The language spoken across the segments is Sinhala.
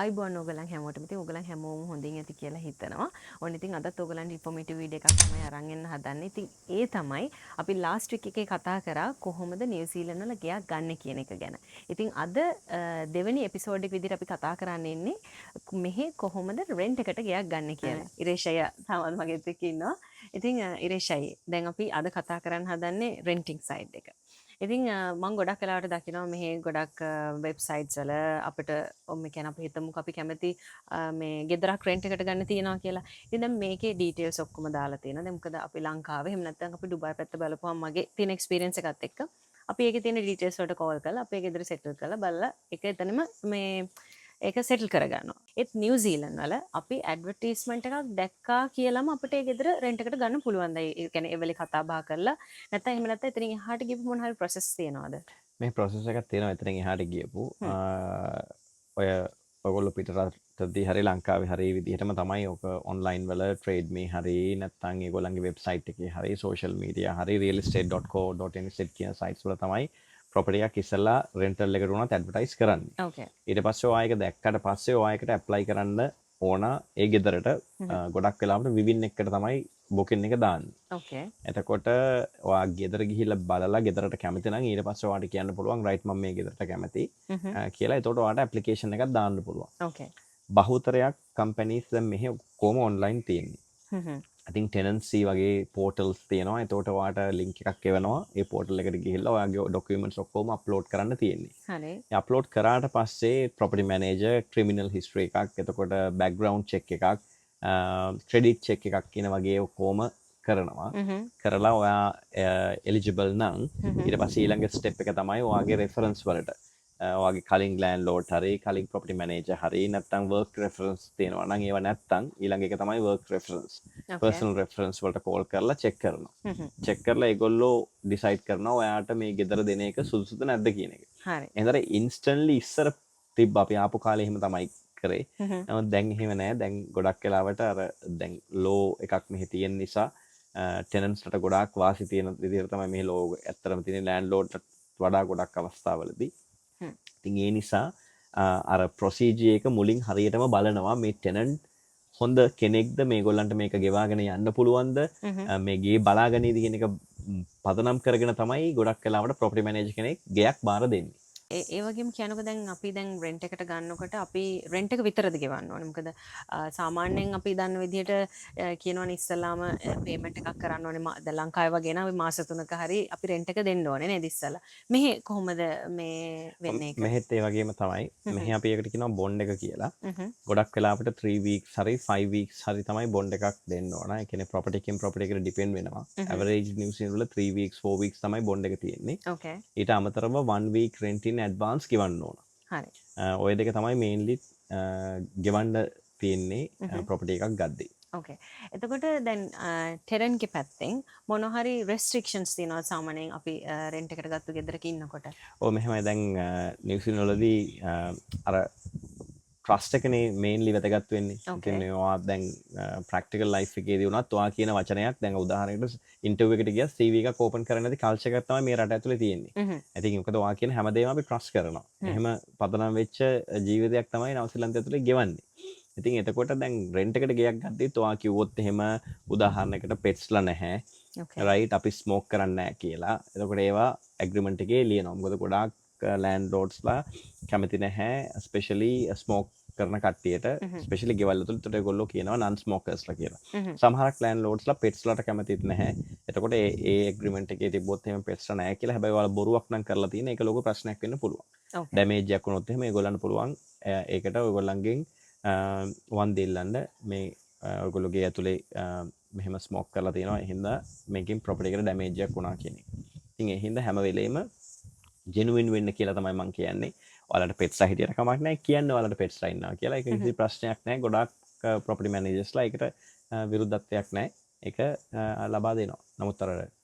ආයුබෝවන් ඔයගලන් හැමෝටම. ඉතින් ඔයගලන් හැමෝම හොඳින් ඇති කියලා හිතනවා. ඔන්න ඉතින් අදත් ඔයගලන්ට ඉන්ෆෝමේටිව් වීඩියෝ එකක් තමයි අරන් එන්න හදන්නේ. ඉතින් ඒ තමයි අපි ලාස්ට් වීක් එකේ කතා කරා කොහොමද නිව්සීලන්ත වල ගෙයක් ගන්න කියන එක ගැන. ඉතින් අද දෙවෙනි එපිසෝඩ් එක විදිහට අපි කතා කරන්න ඉන්නේ මෙහෙ කොහොමද රෙන්ට් එකට ගෙයක් ගන්න කියලා. ඉරේෂ් අයියා තාමත් මගෙත් එක්ක ඉන්නවා. ඉතින් ඉරේෂ් අයියේ, දැන් අපි අද කතා කරන්න හදන්නේ රෙන්ටිං සයිඩ් එක. ඉතින් මං ගොඩක් වෙලාවට දකිනවා මෙහි ගොඩක් වෙබ්සයිට්ස් වල අපිට ඔන්න කියන්නේ අපි හිතමුකෝ අපි කැමති මේ ගෙදරක් රෙන්ට් එකට ගන්න තියනවා කියලා. ඉතින් දැන් මේකේ ඩීටේල්ස් ඔක්කොම දාලා තියෙනවා. දැන් මොකද අපි ලංකාවේ එහෙම නැත්නම් අපි ඩුබායි පැත්ත බලපුවම මගේ තියෙන එක්ස්පීරියන්ස් එකත් එක්ක අපි ඒකේ තියෙන ඩීටේල්ස් වලට කෝල් කරලා අපේ ගෙදර සෙටල් කරලා බලලා ඒක එතනම මේ ඒක සෙටල් කරගන්නවා. ඒත් නිව්සීලන්ත වල අපි ඇඩ්වර්ටයිස්මන්ට් එකක් දැක්කා කියලාම අපිට ඒ ගෙදර රෙන්ට් එකට ගන්න පුළුවන්. දැන් ඒ කියන්නේ ඒ වෙලේ කතා බහ කරලා නැත්නම් එහෙම නැත්නම් එතනින් එහාට ගියපු මොන හරි ප්‍රොසෙස් තියනවද? මේ ප්‍රොසෙස් එකක් තියෙනවා එතනින් එහාට ගියපු. ඔය ඔයගොල්ලෝ පිට රටදී හරි ලංකාවේ හරි විදිහටම තමයි ඔක ඔන්ලයින් වල ට්‍රේඩ් මී හරි නැත්නම් ඒගොල්ලන්ගේ වෙබ්සයිට් එකේ හරි සෝෂල් මීඩියා හරි realestate.co.nz කියන සයිට්ස් වල තමයි ප්‍රොපර්ටි එකක් ඉස්සෙල්ලා රෙන්ටල් එකට උනත් ඇඩ්වර්ටයිස් කරන්නේ. ඊට පස්සේ ඔයා ඒක දැක්කට පස්සේ ඔයා ඒකට ඇප්ලයි කරන්න ඕන ඒ ගෙදරට. ගොඩක් වෙලාවට විවින් එකට තමයි බුකින් එක දාන්නේ. එතකොට ඔයා ගෙදර ගිහිල්ලා බලලා ගෙදරට කැමති නම් ඊට පස්සේ ඔයාට කියන්න පුළුවන් රයිට්, මම මේ ගෙදරට කැමති කියලා. එතකොට ඔයාට ඇප්ලිකේෂන් එකක් දාන්න පුළුවන්. බහුතරයක් කම්පැනිස් දැන් මෙහෙ ඔක්කොම ඔන්ලයින් තියෙන්නේ. ඉතින් ටෙනන්සි වගේ පෝටල්ස් තියෙනවා. එතකොට ඔයාට ලින්ක් එකක් එවනවා. ඒ පෝටල් එකට ගිහිල්ලා ඔයාගේ ඩොකියුමන්ට්ස් ඔක්කොම අප්ලෝඩ් කරන්න තියෙන්නේ. ඒ අප්ලෝඩ් කරාට පස්සේ ප්‍රොපර්ටි මැනේජර් ක්‍රිමිනල් හිස්ටරි එකක්, එතකොට බැක්ග්‍රවුන්ඩ් චෙක් එකක්, ක්‍රෙඩිට් චෙක් එකක් කියන වගේ ඔක්කොම කරනවා. කරලා ඔයා එලිජිබල් නම් ඊට පස්සේ ඊළඟ ස්ටෙප් එක තමයි ඔයාගේ රෙෆරන්ස් වලට ඔයාගේ කලින් ලෑන්ඩ්ලෝඩ් හරි කලින් ප්‍රොපර්ටි මැනේජර් හරි නැත්නම් වර්ක් රෙෆරන්ස් තියෙනවා නම්, ඒවා නැත්නම් ඊළඟ එක තමයි වර්ක් රෙෆරන්ස්, පර්සනල් රෙෆරන්ස් වලට කෝල් කරලා චෙක් කරනවා. චෙක් කරලා ඒගොල්ලෝ ඩිසයිඩ් කරනවා ඔයාට මේ ගෙදර දෙන එක සුදුසුද නැද්ද කියන එක. එහෙනම් ඉන්ස්ටන්ට්ලි ඉස්සර තිබ්බ අපි ආපු කාලේ එහෙම තමයි කරේ. නමුත් දැන් එහෙම නෑ. දැන් ගොඩක් වෙලාවට අර දැන් ලෝ එකක් මෙහි තියෙන නිසා ටෙනන්ට්ස්ලට ගොඩාක් වාසි තියෙන විදිහට තමයි මේ ලෝ ඇත්තටම තියෙන්නේ ලෑන්ඩ්ලෝඩ්ට වඩා ගොඩක් අවස්ථාවලදී. ඉතින් ඒ නිසා අර ප්‍රොසීජර් එක මුලින් හරියටම බලනවා මේ ටෙනන්ට් හොඳ කෙනෙක්ද, මේගොල්ලන්ට මේක ගෙවාගෙන යන්න පුළුවන්ද, මේ ගේ බලාගනීද කියන එක පදනම් කරගෙන තමයි ගොඩක් වෙලාවට ප්‍රොපර්ටි මැනේජර් කෙනෙක් ගෙයක් බාර දෙන්නේ. ඒ ඒ වගේම කියනකො දැන් අපි දැන් රෙන්ට් එකට ගන්නකොට අපි රෙන්ට් එක විතරද ගෙවන්න ඕනේ? මොකද සාමාන්‍යයෙන් අපි දන්න විදිහට කියනවනේ ඉස්සෙල්ලාම පේමන්ට් එකක් කරන්න ඕනේ. දැන් ලංකාවේ වගේ නම් අපි මාස 3ක හරි අපි රෙන්ට් එක දෙන්න ඕනේ නේද ඉස්සෙල්ලා? මෙහෙ කොහොමද මේ වෙන්නේ ඒක? මෙහෙත් ඒ වගේම තමයි. මෙහෙ අපි ඒකට කියනවා බොන්ඩ් එක කියලා. ගොඩක් වෙලාවට 3 weeks හරි 5 weeks හරි තමයි බොන්ඩ් එකක් දෙන්න ඕන. ඒ කියන්නේ ප්‍රොපර්ටි එකෙන් ප්‍රොපර්ටි එකට ඩිපෙන්ඩ් වෙනවා. ඇවරේජ් නිව්සීලන්ත වල 3 weeks 4 weeks තමයි බොන්ඩ් එක තියෙන්නේ. ඊට අමතරව 1 week rent in advance ගෙවන්න ඕන. ඔය දෙක තමයි මේන්ලි ගෙවන්න තියෙන්නේ ප්‍රොපර්ටි එකක් ගද්දී. ඕකේ. එතකොට දැන් ටෙනන්ට්ගේ පැත්තෙන් මොන හරි රෙස්ට්‍රික්ෂන්ස් තියෙනවද සාමාන්‍යයෙන් අපි රෙන්ට් එකට ගත්තු ගෙදරක ඉන්නකොට? ඔව්, මෙහෙමයි. දැන් නිව්සීලන්ත වලදී අර ට්‍රස්ට් එකනේ මේන්ලි වැදගත් වෙන්නේ. ඉතින් ඔයා දැන් ප්‍රැක්ටිකල් ලයිෆ් එකේදී වුණත් ඔයා කියන වචනයක්, දැන් උදාහරණයකට ඉන්ටර්විව් එකට ගියත් CV එකක් ඕපන් කරන්නේ නැති කල්චර් එකක් තමයි මේ රට ඇතුලේ තියෙන්නේ. ඉතින් මොකද ඔයා කියන හැමදේම අපි ට්‍රස්ට් කරනවා. එහෙම පදනම් වෙච්ච ජීවිතයක් තමයි නවසීලන්තය ඇතුලේ ගෙවන්නේ. ඉතින් එතකොට දැන් රෙන්ට් එකට ගෙයක් ගද්දිත් ඔයා කිව්වොත් එහෙම උදාහරණයකට පෙට්ස්ලා නැහැ. රයිට්, අපි ස්මෝක් කරන්නේ නැහැ කියලා. එතකොට ඒවා ඇග්‍රීමන්ට් එකේ ලියනවා. මොකද ගොඩාක් ලෑන්ඩ්ලෝඩ්ස්ලා කැමති නැහැ ස්පෙෂලි ස්මෝක් කරන කට්ටියට, ස්පෙෂලි ගෙවල් ඇතුළේ. එතකොට ඒගොල්ලෝ කියනවා නන් ස්මෝකර්ස්ලා කියලා. සමහරක් ලෑන්ඩ්ලෝඩ්ස්ලා පෙට්ස්ලාට කැමතිත් නැහැ. එතකොට ඒ ඒ ඇග්‍රීමන්ට් එකේ තිබ්බොත් එහෙම පෙට්ස්ලා නැහැ කියලා, හැබැයි ඔයාලා බොරුවක් නම් කරලා තියෙන ඒක ලොකු ප්‍රශ්නයක් වෙන්න පුළුවන්. ඩැමේජ් එකක් වුණොත් එහෙම ඒගොල්ලන්ට පුළුවන් ඒකට ඔයගොල්ලන්ගෙන් වන්දි ඉල්ලන්න, මේ ඔයගොල්ලෝ ගේ ඇතුලේ මෙහෙම ස්මෝක් කරලා තියෙනවා, ඒ හින්දා මේකෙන් ප්‍රොපර්ටි එකට ඩැමේජ් එකක් වුණා කියන එක. ඉතින් ඒ හින්දා හැම වෙලේම ජෙනුයින් වෙන්න කියලා තමයි මං කියන්නේ. ඔයාලට පෙට්ස්ලා හිටියට කමක් නැහැ, කියන්න ඔයාලට පෙට්ස්ලා ඉන්නවා කියලා. ඒක කිසි ප්‍රශ්නයක් නැහැ. ගොඩාක් ප්‍රොපර්ටි මැනේජර්ස්ලා ඒකට විරුද්ධත්වයක් නැහැ. ඒක ලබා දෙනවා. නමුත් අර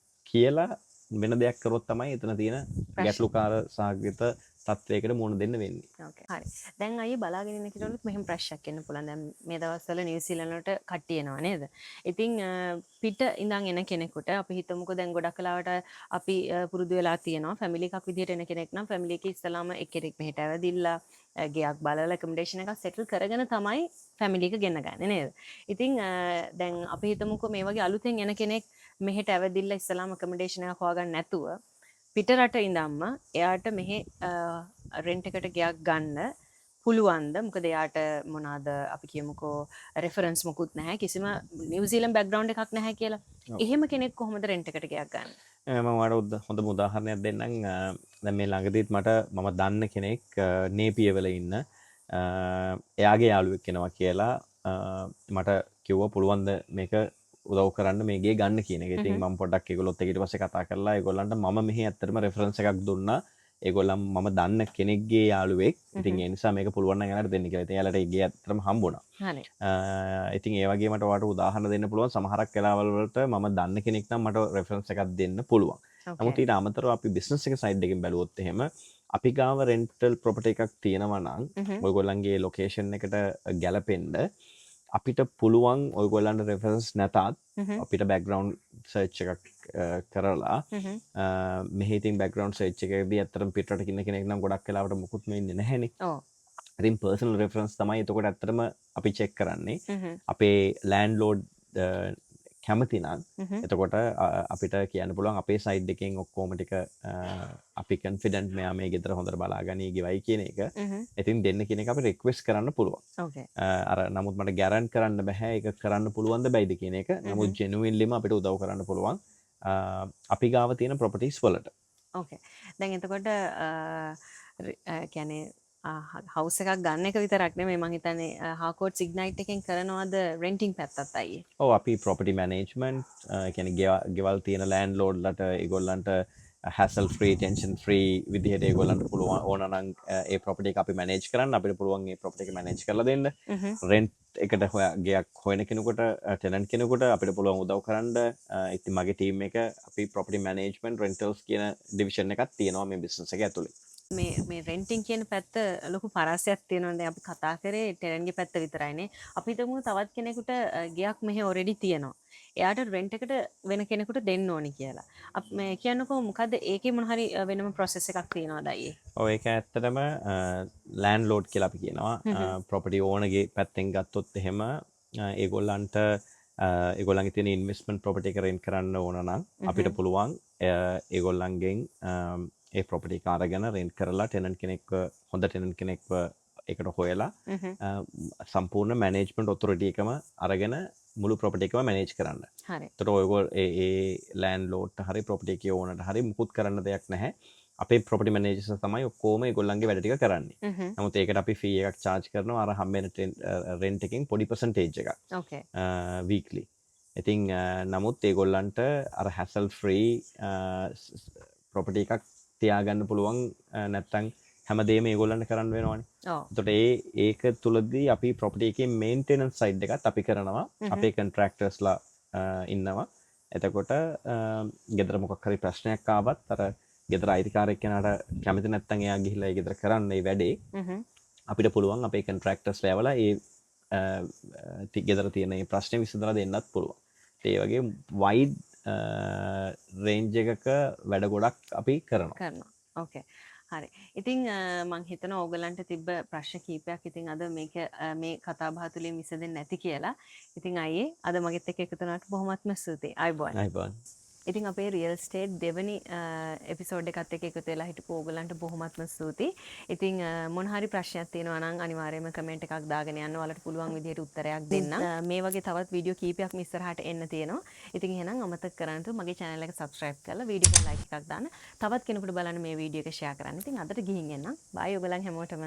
කියලා වෙන දෙයක් කරොත් තමයි එතන තියෙන ගැටලුකාර සහගත තත්ත්වයකට මුහුණ දෙන්න වෙන්නේ. ඕකේ. හරි. දැන් අයියේ බලාගෙන ඉන්න කෙනෙකුට මෙහෙම ප්‍රශ්නයක් එන්න පුළුවන්. දැන් මේ දවස්වල නිව්සීලන්ත වලට කට්ටිය එනවා නේද? ඉතින් පිට ඉඳන් එන කෙනෙකුට අපි හිතමුකෝ දැන් ගොඩක් වෙලාවට අපි පුරුදු වෙලා තියෙනවා ෆැමිලි එකක් විදිහට එන කෙනෙක් නම් ෆැමිලි එකේ ඉස්සලාම එක්කෙනෙක් මෙහෙට ඇවිදilla ගෙයක් බලලා ඇකොමඩේෂන් එකක් සෙටල් කරගෙන තමයි ෆැමිලි එක ගෙන්න ගන්නේ නේද? ඉතින් දැන් අපි හිතමුකෝ මේ වගේ අලුතෙන් එන කෙනෙක් මෙහෙට ඇවිදින්න ඉස්සලාම ඇකොමඩේෂන් එකක් හොයාගන්න නැතුව පිට රට ඉඳන්ම එයාට මෙහෙ රෙන්ට් එකට ගෙයක් ගන්න පුළුවන්ද? මොකද එයාට මොනවාද අපි කියමුකෝ රෙෆරන්ස් මොකුත් නැහැ, කිසිම නිව්සීලන්ත බැක්ග්‍රවුන්ඩ් එකක් නැහැ කියලා. එහෙම කෙනෙක් කොහොමද රෙන්ට් එකට ගෙයක් ගන්න? මම ඔයාලට හොඳම උදාහරණයක් දෙන්නම්. දැන් මේ ළඟදීත් මම දන්න කෙනෙක් නේපියවල ඉන්න එයාගේ යාළුවෙක් එනවා කියලා මට කිව්වා පුළුවන් ද මේක උදව් කරන්න මේ ගේ ගන්න කියන එක. ඉතින් මම පොඩ්ඩක් ඒගොල්ලොත් එක්ක ඊට පස්සේ කතා කරලා ඒගොල්ලන්ට මම මෙහි ඇත්තටම රෙෆරන්ස් එකක් දුන්නා. ඒගොල්ලන් මම දන්න කෙනෙක්ගේ යාළුවෙක්. ඉතින් ඒ නිසා මේක පුළුවන් නම් එයාලට දෙන්න කියලා. ඉතින් එයාලට ඒ ගේ ඇත්තටම හම්බුණා. ඉතින් ඒ වගේ මට ඔයාලට උදාහරණ දෙන්න පුළුවන්. සමහරක් වෙලාවල් වලට මම දන්න කෙනෙක් නම් මට රෙෆරන්ස් එකක් දෙන්න පුළුවන්. නමුත් ඊට අමතරව අපි බිස්නස් එක සයිඩ් එකෙන් බැලුවොත් එහෙම අපි ගාව රෙන්ටල් ප්‍රොපර්ටි එකක් තියෙනවා නම් ඔයගොල්ලන්ගේ ලොකේෂන් එකට ගැලපෙන්න අපිට පුළුවන් ඔයගොල්ලන්ට රෙෆරන්ස් නැතත් අපිට බැක්ග්‍රවුන්ඩ් සර්ච් එකක් කරලා මෙහි ඉතින් බැක්ග්‍රවුන්ඩ් සර්ච් එකේදී ඇත්තටම පිටරටක ඉන්න කෙනෙක් නම් ගොඩක් වෙලාවට මොකුත්ම ඉන්නේ නැහැනේ. ඉතින් පර්සනල් රෙෆරන්ස් තමයි එතකොට ඇත්තටම අපි චෙක් කරන්නේ. අපේ ලෑන්ඩ්ලෝඩ් කැමති නම් එතකොට අපිට කියන්න පුළුවන් අපේ සයිඩ් එකෙන් ඔක්කොම ටික අපි කන්ෆිඩන්ට් මෙයා මේ ගෙදර හොඳට බලාගනී ගෙවයි කියන එක. ඉතින් දෙන්න කියන එක අපි රික්වෙස්ට් කරන්න පුළුවන්. අර නමුත් මට ගැරන්ට් කරන්න බෑ ඒක කරන්න පුළුවන්ද බැයිද කියන එක. නමුත් ජෙනුයින්ලිම අපිට උදව් කරන්න පුළුවන් අපි ගාව තියෙන ප්‍රොපර්ටිස් වලට. ඕකේ. දැන් එතකොට කියන්නේ හවුස් එකක් ගන්න එක විතරක් නෙමෙයි මං හිතන්නේ හාකෝට්ස් ඉග්නයිට් එකෙන් කරනවද රෙන්ටිං පැත්තත් අයියේ? ඔව්, අපි ප්‍රොපර්ටි මැනේජ්මන්ට්, ඒ කියන්නේ ගෙවල් තියෙන ලෑන්ඩ්ලෝඩ්ලට ඒගොල්ලන්ට හැසල් ෆ්‍රී, ටෙන්ෂන් ෆ්‍රී විදිහට ඒගොල්ලන්ට පුළුවන් ඕන නම් ඒ ප්‍රොපර්ටි එක අපි මැනේජ් කරන්න අපිට පුළුවන් ඒ ප්‍රොපර්ටි එක මැනේජ් කරලා දෙන්න. රෙන්ට් එකට ගෙයක් හොයන කෙනෙකුට, ටෙනන්ට් කෙනෙකුට අපිට පුළුවන් උදව් කරන්න. ඉතින් මගේ ටීම් එක අපි ප්‍රොපර්ටි මැනේජ්මන්ට් රෙන්ටල්ස් කියන ඩිවිෂන් එකක් තියෙනවා මේ බිස්නස් එක ඇතුලේ. මේ රෙන්ටිං කියන පැත්ත ලොකු පරාසයක් තියෙනවා. දැන් අපි කතා කරේ ටෙනන්ට්ගේ පැත්ත විතරයිනේ. අපි හිතමු තවත් කෙනෙකුට ගෙයක් මෙහෙ ඔල්රෙඩි තියෙනවා. එයාට රෙන්ට් එකට වෙන කෙනෙකුට දෙන්න ඕනි කියලා. අපි මේ කියන්නකෝ මොකද්ද ඒකේ මොන හරි වෙනම ප්‍රොසෙස් එකක් තියෙනවද අයියේ? ඔව්, ඒක ඇත්තටම ලෑන්ඩ්ලෝඩ් කියලා අපි කියනවා. ප්‍රොපර්ටි ඕනර්ගේ පැත්තෙන් ගත්තොත් එහෙම ඒගොල්ලන්ට ඒගොල්ලන්ගේ තියෙන ඉන්වෙස්ට්මන්ට් ප්‍රොපර්ටි එක රෙන්ට් කරන්න ඕන නම් අපිට පුළුවන් ඒගොල්ලන්ගෙන් ඒ ප්‍රොපර්ටි එක අරගෙන රෙන්ට් කරලා ටෙනන්ට් කෙනෙක්ව, හොඳ ටෙනන්ට් කෙනෙක්ව ඒකට හොයලා සම්පූර්ණ මැනේජ්මන්ට් ඔතොරිටි එකම අරගෙන මුළු ප්‍රොපර්ටි එකම මැනේජ් කරන්න. එතකොට ඔයගොල්ලෝ ඒ ලෑන්ඩ්ලෝඩ්ට හරි ප්‍රොපර්ටි එකේ ඕනර්ට හරි මුකුත් කරන්න දෙයක් නැහැ. අපේ ප්‍රොපර්ටි මැනේජර්ස් තමයි ඔක්කොම ඒගොල්ලන්ගේ වැඩ ටික කරන්නේ. නමුත් ඒකට අපි ෆී එකක් චාර්ජ් කරනවා අර හම්බෙන රෙන්ට් එකෙන් පොඩි පර්සන්ටේජ් එකක්. වීක්ලි. ඉතින් නමුත් ඒගොල්ලන්ට අර හැසල් ෆ්‍රී ප්‍රොපර්ටි එකක් තියාගන්න පුළුවන්, නැත්තම් හැමදේම ඒගොල්ලන්ට කරන්න වෙනවනේ. එතකොට ඒක තුලදී අපි ප්‍රොපර්ටි එකේ මේන්ටෙනන්ස් සයිඩ් එකත් අපි කරනවා. අපේ කොන්ට්‍රැක්ටර්ස්ලා ඉන්නවා. එතකොට ගෙදර මොකක් හරි ප්‍රශ්නයක් ආවත් අර ගෙදර අයිතිකාරයෙක් කෙනාට කැමති නැත්තම් එයා ගිහිල්ලා ඒ ගෙදර කරන්න ඒ වැඩේ අපිට පුළුවන් අපේ කොන්ට්‍රැක්ටර්ස්ලා යවලා ඒ ගෙදර තියෙන ඒ ප්‍රශ්නේ විසඳලා දෙන්නත් පුළුවන්. ඒ වගේ වයිඩ් රේන්ජ් එකක වැඩ ගොඩක් අපි කරනවා. කරනවා. ඕකේ. හරි. ඉතින් මං හිතනවා ඕගලන්ට තිබ්බ ප්‍රශ්න කීපයක් ඉතින් අද මේ කතා බහ තුලින් විසඳෙන්නේ නැති කියලා. ඉතින් අයියේ අද මගෙත් එක්ක එකතු වුණාට බොහොමත්ම ස්තුතියි. ආයුබෝවන්. ආයුබෝවන්. ඉතින් අපේ රියල් ස්ටේට් දෙවනි එපිසෝඩ් එකත් එක්ක එකතු වෙලා හිටපු ඕගලන්ට බොහොමත්ම ස්තුතියි. ඉතින් මොන හරි ප්‍රශ්නයක් තියෙනවා නම් අනිවාර්යයෙන්ම කමෙන්ට් එකක් දාගෙන යන්න. ඔයාලට පුළුවන් විදිහට උත්තරයක් දෙන්නම්. මේ වගේ තවත් වීඩියෝ කීපයක්ම ඉස්සරහට එන්න තියෙනවා. ඉතින් එහෙනම් අමතක කරන්නේ නැතුව මගේ channel එක subscribe කරලා වීඩියෝ එකට like එකක් දාන්න. තවත් කෙනෙකුට බලන්න මේ වීඩියෝ එක share කරන්න. ඉතින් අදට ගිහින් එන්නම්. බයි ඔයගලන් හැමෝටම.